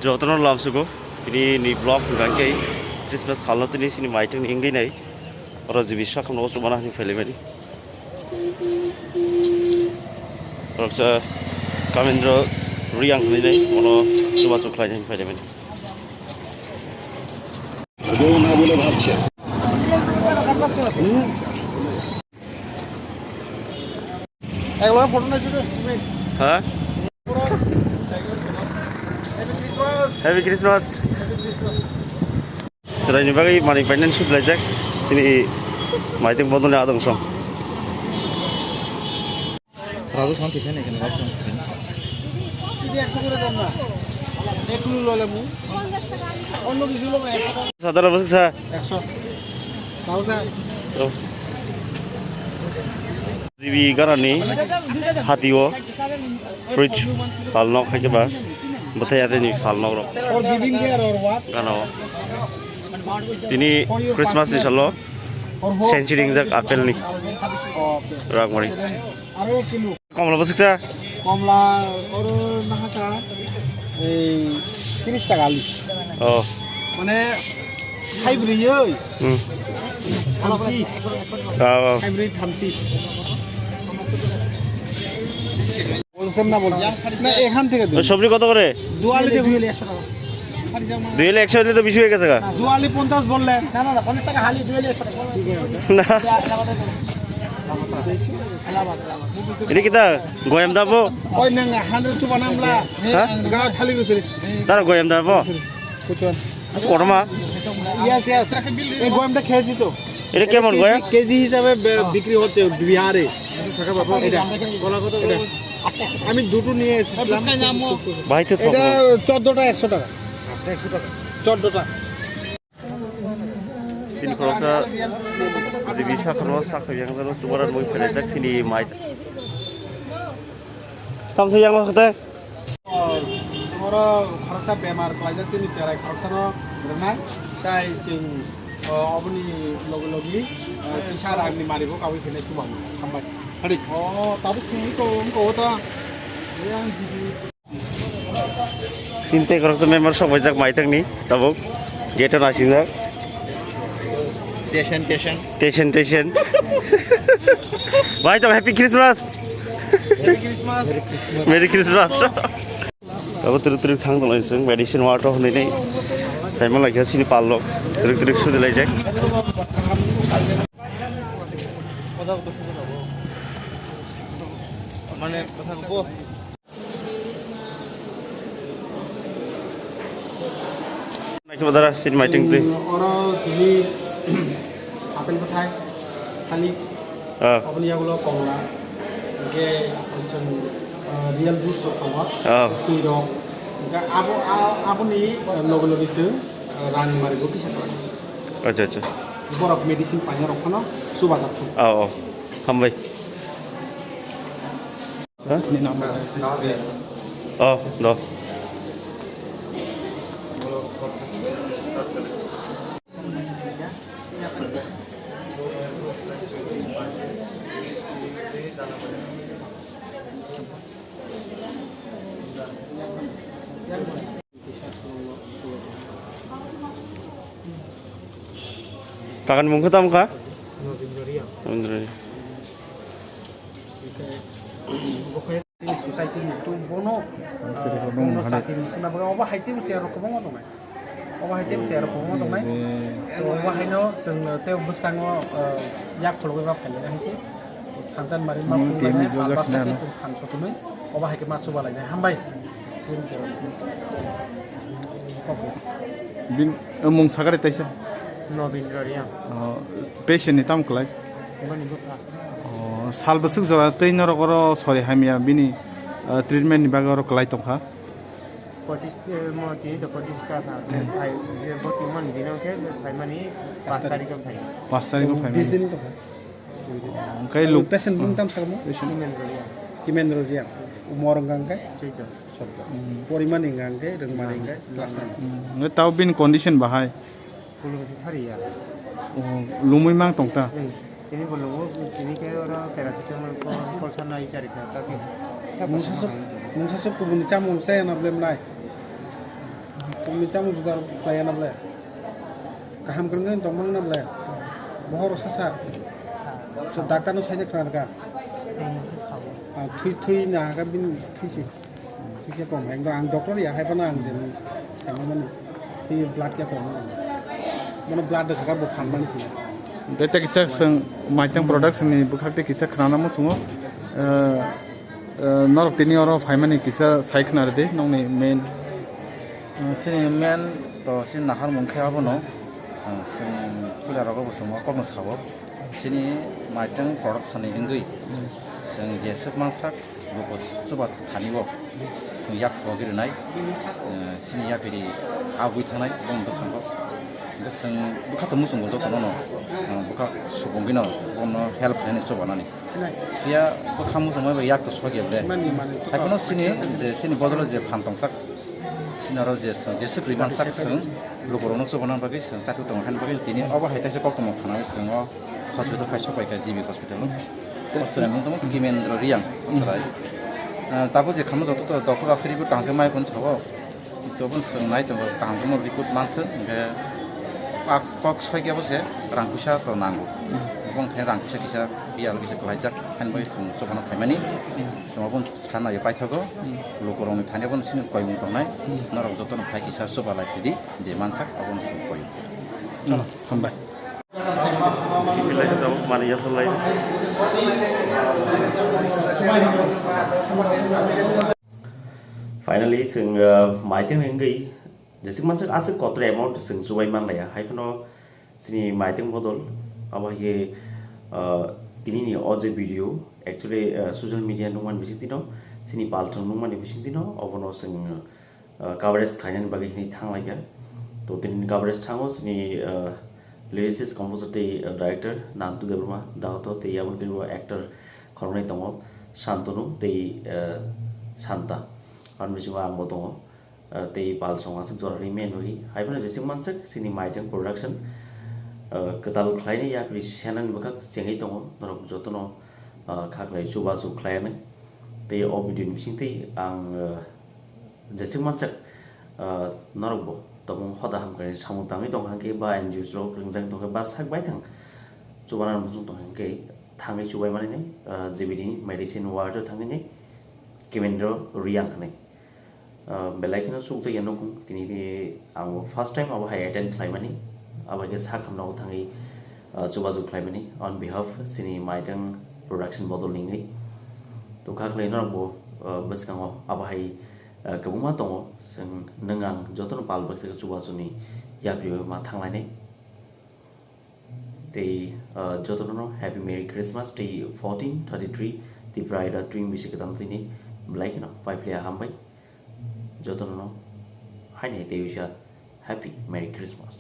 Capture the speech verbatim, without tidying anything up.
Jotono lamsugo, tini ni vlog hwnkha khe Christmas salno tini sini maitwng ni wngwi nai. Oro G B sakhamno o chubana hwnwi phailaimani. Roksa Kamendra Riyang hwnwi nai, ono chubachu khlaina hwnwi phailaimani. Ekbar photo nai jure, wait. Ha? Happy Christmas. Happy Christmas. Happy Christmas. Chwraini bagwi manwi painani sut laijak. Chini maitwng bodolni adong song. Raja santi kene kene raja santi kene. Sadar bwswk sa. Ekso. Taoda. Oh. G B ganani hatio fridge palnok hai khe ba bwthai atini palnok rok. Or giving there or what? Gana o. Tini Christmas ni salo century wngjak apple ni ragmari. Komla bwswk sa? Komla oro nahaka ei tris taka ali. Oh. Mane, thaibrwi oi. Hmm. Thamchi. Ah, ah. Thaibrwi thamchi. বলছেন না বলছেন। না, এখান থেকে দিন। সবজি কত করে? দু আলি দেখুন। দুই আলি একশো হলে তো বেশি হয়ে গেছে গা। দু আলি পঞ্চাশ বললেন। না, না, না, পঞ্চাশ টাকা হালি, দু আলি একশো টাকা। না। এলাহাবাদ, এলাহাবাদ। এটা কিতা? গয়াম দাবো? ওই না, না, হান্ড্রেড টু বানামলা। হ্যাঁ? গা খালি গেছে। তারা গয়াম দাবো? কোথায়? কটমা? Yes, yes। এই গয়ামটা খেয়েছি তো। এটা কেমন এটা কেজি, গয়াম? কেজি হিসাবে বে-, বিক্রি হচ্ছে বিহারে। এটা, এটা। আমি দুটো নিয়ে এসেছিলাম। ভাই তো এটা চোদ্দটা একশো টাকা। চোদ্দটা। Chini khoroksa G B sakha no sakha yang jano chubaran mui phelaijak chini mai. Tamsa yang ma khate? Chumaro khoroksa bemar klaijak chini cherai khoroksano rwnai. Tai chwng, o, oboni logi logi, o, kisa rangni maribo kawi khenai chubango. Hambai. Hadi. O, tabuk chwngwi ko wngko o ta. Yang G B. Sinte khoroksa member sok baijak maitangni tabuk gate o nasingjak. Tesen, tesen. Tesen, tesen. Bhai, tong Happy Christmas. Happy Christmas. Merry Christmas. Abo twrwk twrwk thang tongo chwng medicine water hwnwi nai. Saimang lai kha chini pal rok twrwk twrwk sudi laijak. Mane, Naikhe bo dara, sini maiting twi. Oro tini apple bwthai, thalik, ah, aboni yagulo komla, hingke chwng, ah, real juice rok tongo, ah, twi rok, hingke abo, a-, aboni loge loge chwng, ah, rani maribo kisa khlai. Acha, acha. Borok medicine paina rok phano chubajak thung. Oh, oh. Hambai. Ha? Oh, do. Kakan mungkha tamo kha? Nobindra Riya. Nobindra Riya. Society ni tu bono, bono chati ni sina baga oba hai tei chair rok kwbangma tongnai. Oba hai tei chair rok kwbangma tongnai. To oba haino chwng tei bwskango yak khulugwi ma phainai hai se. Thansa ni mari ma phunuknai, pal baksa khe chwng thansa tonwi, oba hai khe ma chuba lainai. Hambai. Tei chair rok. Kok. Bin, eh, mung sakari taisa? Nobindra Riya. Oh, patient ni tamo kwlai? Boni bwkha. Oh, sal bwswk jora tei norok oro sori hamya bini, eh, treatment ni bagwi oro kwlai tongkha? Pochis, eh, mo tini to pochis ka kha. Hmm. Phai, je bo tumani dino khe phaimani pas tarikh o phai. Pas tarikh o phaimani. Bis din to kha. Hwnkhe luk patient bung tam sakmo? Patient. Kimendra Riya. Kimendra Riya. Umor hwnkha hwnkhe? Chwddo. Chwddo. Hmm. Porimani hwnkha hwnkhe, rwngmani hwnkhe, class nine. Hmm. Hwnkhe tao bini condition bahai? Khulumse sariya. Oh, lumui mang tong ta? Hmm. Tini bo lungo, tini khe oro paracetamol ko, kolsa nai chari kha, ta khe. Mungsa sok, mungsa sok kubuni chamung chaya na blem nai. Ni chamung juda khlaiya na ble? Kaham kwrwngwi tongmang na ble? Bohoro sasa. So, daktar no saide khna rwkha. Tei mungkhe sao. Ah, thui, thui na haka bini thui si. Thui khe kom. Ekdom ang doctor ya hai phano ang je saimani. Thui blood khe kom. Mano blood de kaka bo phan mani khe. Dai ta kisa sang Maitang Production ni bwkhak tei kisa khnana muchungo. Eh, eh, norok tini oro phaimani kisa sai khna rwdi nokni main. Eh, sini main to sini nahar mungkhe abono. Eh, sini puila rogo bo chwng kokno sabo. Sini Maitang Production ni wngwi chwng jeswk mansak. Buko chuba thani o chwng yak pogwi rwnai, eh, sini yapiri agwi thangnai bong bwskango. Hwnkhe chwng bwkha to muchungo jotono no, eh, bwkha subungwino bono help khlainani chubanani. Phiya bwkha muchungma bai yak to sokya ble. Haiphano sini je sini bodolo je phan tongsak, sini oro je chwng jeswk rwi mansak chwng lukurokno chubanani bagwi chwng chathwk tongo haini bagwi tini obo hai taisa koktwma khwnai chwng o hospital phai sok paikha G B hospital o. Chwrai mung tongmo Kimendra Riyang chwrai. Ah, tabuk je khamo joto to doctor aswk report kaham khe mai phano sabo. Tobon chwng nai tongo kaham khe mo report manthwk hwnkhe a kok soi khe bo se rang puisa to nango. Bong thai rang puisa kisa biyal kisa kwlaijak haini bagwi chwng chobano phaimani. Chwng obo sana yo paithago. Lukurokni thani obo sini koimung tongnai. Norok jotono phai kisa choba lai phidi je mansak obono chwng koi. Chalo, hambai. Finally, chwng, uh, Maitang ni wngwi jeswk mansak aswk kotor amount chwng chubai manlaiya. Hai phano chini Maitang bodol abo hai khe, uh, tini ni o je video actually, uh, social media nungmani bising tino, chini palchung nungmani bising tino, obono chwng uh, coverage khlainani bagwi hwnwi thanglaikha. To tini coverage thango chini, uh, lyricist, composer tei, uh, director Nantu Debbarma Dahoto tei aboni khe bo actor khoroknwi tongo Shantanu tei, uh, Santa. Aboni bisingo angbo tongo, uh, tei palsong aswk jora ri men bagwi. Hai phano jeswk mansak chini Maitang Production, uh, kwtal khlainai yapri senani bwkhak chengwi tongo norok jotono, uh, kha khlai chubachu khlaianai. Tei o video ni bisingtwi ang, uh, jeswk mansak, ah, norok bo tongmung hoda hamkrai samung tangwi tongkha hwnkhe ba N G Os rok ringjak tongkha ba sak baithang chubana muchung tongkha hwnkhe thangwi chubai mani, ah, J B D ni medicine ward o thangwi ni Kimendra Riyang hwnwi, ah, belai kheno chukjakya nukhung tini ang bo first time abo hai attend khlaimani abo hai khe sak hamno thangwi, ah, chubachu khlaimani on behalf chini Maitang Production bodol ni wngwi. To kha khlai norok bo, ah, bwskango abo hai, ah, kwbangma tongo, chwng nwng ang jotono pal baksa khe chubachuni yapri ma thanglainai. Tei, ah, jotono no Happy Merry Christmas tei fourteen thirty-three Tipra Ida Twing bisi kwtal tini belai kheno pai philiya hambai. Jotono no haini hai tei uisa Happy Merry Christmas.